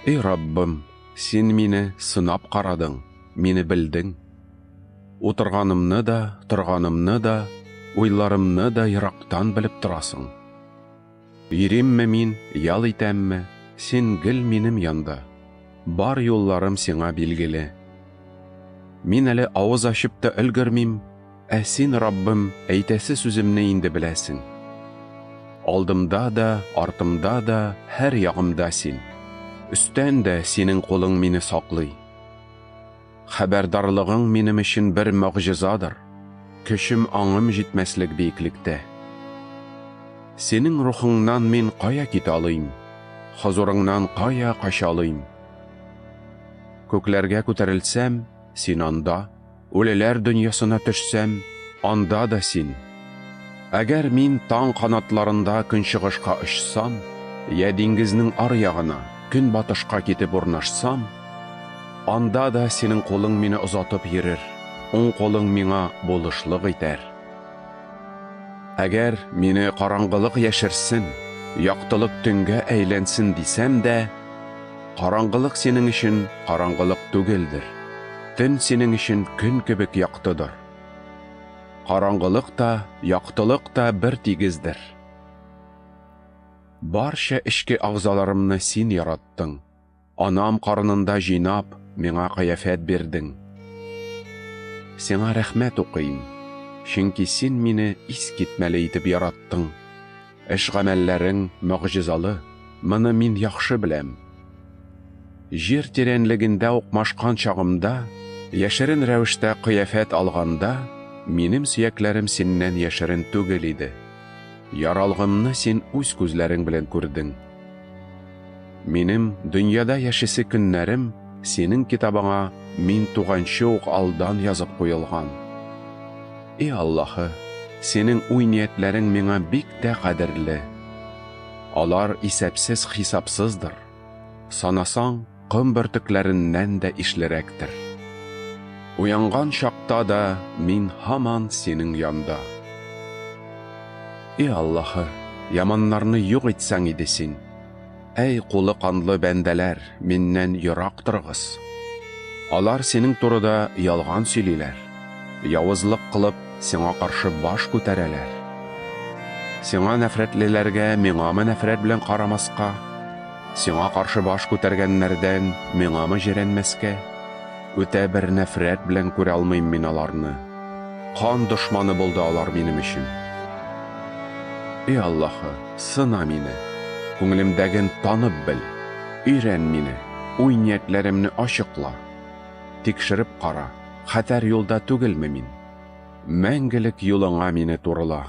И Раббым, син мине сынап карадың, мине белдең. Утырганымны да, торганымны да, уйларымны да ерактан белеп торасың. Йөримме мин, ял итәмме, син гел минем янда. Бар юлларым сиңа билгеле. Мин әле авыз ачып та өлгермим, ә син, Раббым, әйтәсе сүземне инде беләсең. Алдымда да, артымда да, һәр ягымда син. Өстән дә синең кулың мине саклый. Хәбәрдарлыгың минем өчен бер могҗизадыр, көчем аңым җитмәслек биеклектә. Синең рухыңнан мин кая китә алыйм? Хозурыңнан кая кача алыйм? Күкләргә күтәрелсәм, син анда, үлеләр дөньясына төшсәм, анда да син. Әгәр мин таң канатларында көнчыгышка очсам, я диңгезнең аръягына, көнбатышка китеп урнашсам, анда да синең кулың мине озатып йөрер, уң кулың миңа булышлык итәр. Әгәр мине караңгылык яшерсен, яктылык төнгә әйләнсен дисәм дә, караңгылык синең өчен караңгылык түгелдер, төн синең өчен көн кебек яктыдыр. Караңгылык та, яктылык та бер тигездер. Барча эчке агъзаларымны син яраттың. Анам карынында җыйнап, миңа кыяфәт бирдең. Сиңа рәхмәт укыйм, чөнки син мине искитмәле итеп яраттың. Эш-гамәлләрең могҗизалы, моны мин яхшы беләм. Җир тирәнлегендә укмашкан чагымда, яшерен рәвештә кыяфәт алганда, минем сөякләрем синнән яшерен түгел иде. Яралгымны син үз күзләрең белән күрдең. Минем дөньяда яшисе көннәрем синең китабыңа мин туганчы ук алдан язып куелган. И Аллаһы, синең уй-ниятләрең миңа бик тә кадерле. Алар исәпсез-хисапсыздыр. Санасаң, ком бөртекләреннән дә ишлерәктер. Уянган чакта да мин һаман синең янда. И Аллаһы, яманнарны юк итсәң иде син. Әй, кулы канлы бәндәләр, миннән ерак торыгыз. Алар синең турыда ялган сөйлиләр, явызлык кылып, сиңа каршы баш күтәрәләр. Сиңа нәфрәтлеләргә миңамы нәфрәт белән карамаска? Сиңа каршы баш күтәргәннәрдән миңамы җирәнмәскә? Үтә бер нәфрәт белән күрә алмыйм мин аларны. Кан дошманы булды алар минем өчен. И Аллаһы, сына мине, күңелемдәген танып бел, өйрән мине, уй-ниятләремне ачыкла. Тикшереп кара, хәтәр юлда түгелме мин? Мәңгелек юлыңа мине турыла.